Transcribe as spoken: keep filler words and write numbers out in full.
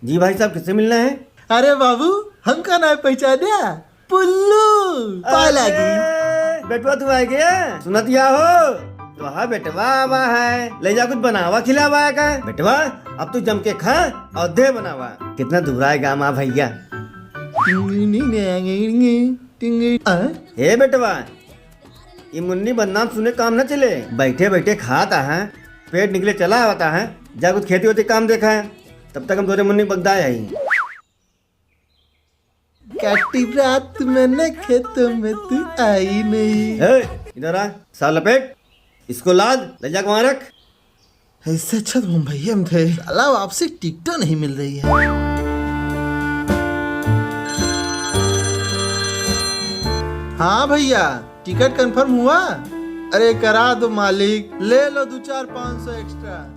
जी भाई साहब, किससे मिलना है? अरे बाबू, हमका नाहीं पहचान्या? पुल्लू, पाय लागी। अरे, बेटवा तू आय गया? सुनत या हो? तो हाँ बेटवा आवा है, ले जा कुछ बनावा खिलावा का। बेटवा, अब तू जम के खा और दे बनावा। कितना दुबराय गा मा भैया। आ? हे बेटवा, ये मुन्नी बदनाम सुने काम न चले। बैठे बैठे खाता है, पेट निकले चला आवता है, जा कुछ खेती वेती काम देखा है, तब तक हम तोरे मुन्नी बगदाए आई। काटी रात मैंने खेतों में तू आई नहीं। ए, इधर आ, साल लपेट, इसको लाद, ले जाके वहाँ रख। इससे अच्छा तो हम भैया में थे। साला, आपसे टिकट नहीं मिल रही है। हाँ भैया, टिकट कंफर्म हुआ? अरे करा दो मालिक, ले लो दो चार पाँच सौ एक्स्ट्रा।